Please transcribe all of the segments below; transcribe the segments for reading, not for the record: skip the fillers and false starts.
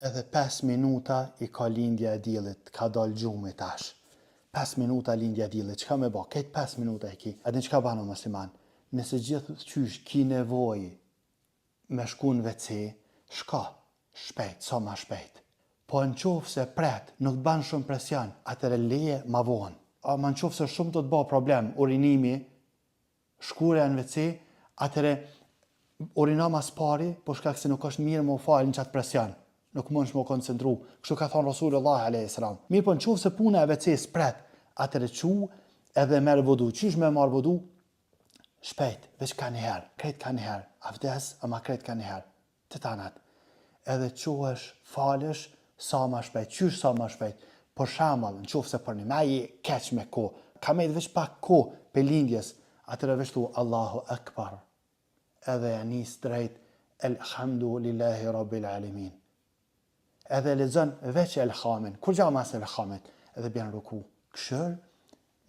Edhe 5 minuta i ka lindja e diellit, ka dal gjumi tash. 5 minuta lindja e diellit, çka me ba? Krejt 5 minuta e ki. A din çka ban o musliman? Nëse gjithë qysh ki nevojë me shku në WC, shko, shpejt, sa ma shpejt. Po në qofë se pret, nuk të ban shumë presion, atëre leje ma vonë. Ama në qofë se shumë të të ba problem urinimi, shkuarja në WC, atëre urino mas pari, po shkak se nuk është mirë me u falë në qatë presion, nuk mund me u koncentru. Kështu ka thonë Rasulullah a.s. Mirë po në qofë se puna e WC-s pret, atëre qu edhe merë vudu. Qysh me marrë vudu? Shpejt, veç ka njëherë, krejt ka njëherë, avdes, ama krejt ka njëherë, të tanat. Edhe qohesh, falesh, sa ma shpejt, qysh sa ma shpejt. Për shembull, në qofë se për një me je keq me ko, ka me veç pak ko pe lindjes, atëre veç thu Allahu Akbar, edhe ja nis drejt Elhamdulillahi Rabbil Alamin. Edhe lexon veç Elhamin, kur gja mas Elhamit, edhe bjen ruku. Këshër,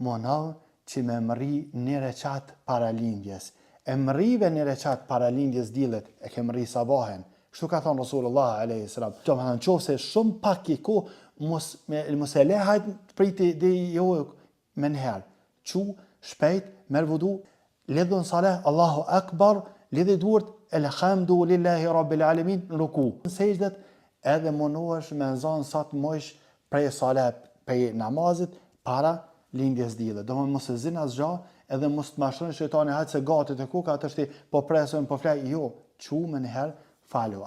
mundohu që me mrri një reqat para lindjes. E mrrive një reqat para lindjes dillit, e ke mrri sabahen. Kështu ka thonë Rasulullah a.s. Do me thënë qofë se shumë pak i ko, mos, me, mos e le hajt të priti dhe jo me njëherë. Qu, shpejt, merr vudu, lidhu në sale, Allahu Akbar, lidhi duart, Elhamdu lillahi Rabbil Alamin, në ruku. Në sejdet, edhe mundohesh me nzonë sa të mujsh prej sale, prej namazit, para lindjes diellit. Do më mos e zin asgjë, edhe mos të mashtron shejtani hajt se gati të kuka, atë është po presën, po flej, jo, çu më njëherë, falu.